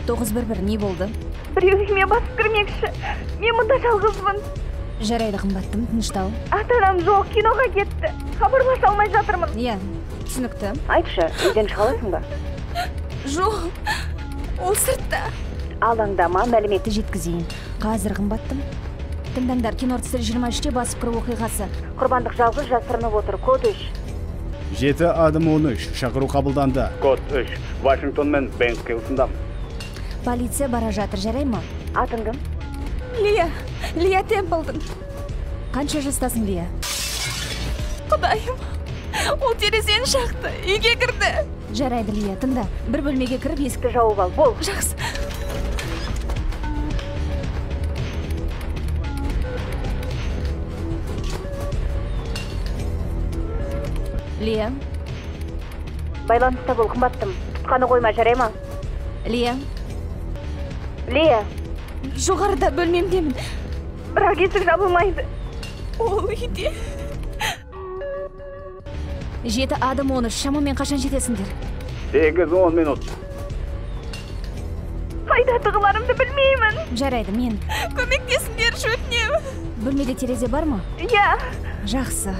911, не болды? Біреу үйіме басып кірмекші. Мен мұнда жалғызбын. Жарайды, қымбаттым, тыныштал. Ата-анам жоқ, киноға кетті. Хабарласа алмай жатырмын. Иә, түсінікті. Айтшы, үйден шыға аласың ба? Жоқ, ол сыртта. Алаңдама, мәліметті жеткізейін. Қазір, қымбаттым. Тыңдаңдар, кино әртістері 23-те басып кіру оқиғасы. Құрбандық жалғыз жасырынып отыр. Код 3. 7 адым 13. Шақыру қабылданды. Код 3. Вашингтон мен Бэнк қиылысындамын. Полиция бара жатыр, жарай ма? Атың кім? Лия. Лия Темплтон. Қанша жастасың, Лия? Құдайым, ол терезені шақты, үйге кірді. Жарайды, Лия, тыңда. Бір бөлмеге кіріп, есікті жауып ал. Бол. Жақсы. Лия. Байланыста бол, қымбаттым. Тұтқаны қойма, жарай ма? Лия. Лия. Жоғарыда бөлмемдемін. Бірақ есік жабылмайды. Ол үйде. 7 адым 13. Шамамен қашан жетесіңдер? 8-10 минут. Қайда тығыларымды білмеймін. Жарайды, мен. Көмектесіңдерші, өтінемін. Бөлмеде терезе бар ма? Иә. Жақсы.